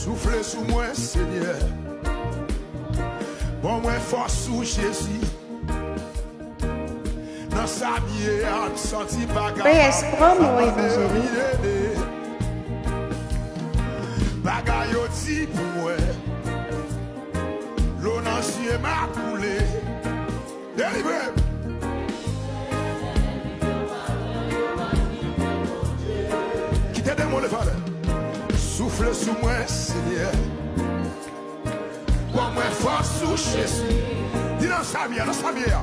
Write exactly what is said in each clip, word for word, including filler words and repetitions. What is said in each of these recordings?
Soufle sou mwen, Senyè. Ban mwen fòs ou, Jezi. Nan sa m ye a, m santi m pa kapab abandone. Bagay yo di pou mwen, dlo nan zye m ap koule. Delivre m. Kite demon leve avè m. Soufle sou mwen, Senyè. Ban mwen fòs ou, Jezi. Di nan sa m ye a, nan sa m ye a.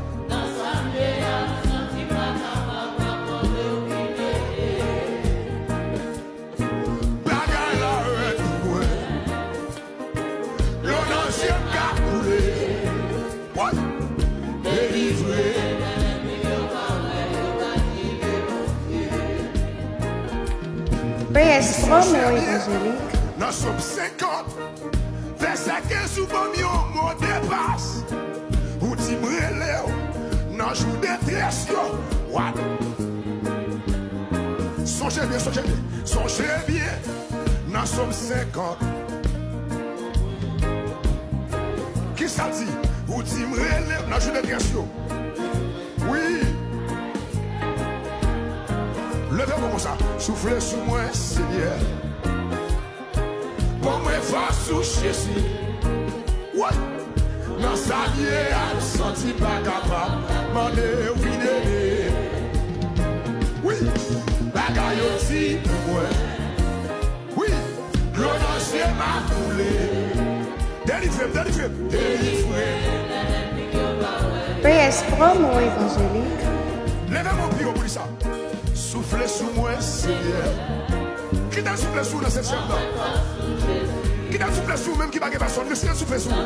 Bagay la rèd pou mwen. Dlo nan zye m ka koule. Woy! Delivre. P S Promo Evanjelik. Nan Sòm senkant, vèsè kenz, ou ban m yon mo de pas. Ou di m rele w nan jou detrès yo. What? Sonje byen, sonje byen, sonje byen. Nan Sòm senkant, kisa l di? Ou di m rele w nan jou detrès yo. Wi. Leve w konsa. Soufle sou mwen, Senyè. Ban mwen fòs ou, Jezi. Woy! Nan sa m ye a, m santi m pa kapab. Mande w vin ede. Wi, bagay yo di pou mwen. Wi, dlo nan zye m ap koule. Delivre m, delivre m, delivre m. P S Promo Evanjelik. Leve men w pi wo pou li sa. Soufle sou mwen, Senyè. Kite l soufle sou ou nan sesyèm nan. Kite l soufle sou ou menm ki pa gen pèsonn. Mesye, soufle sou ou.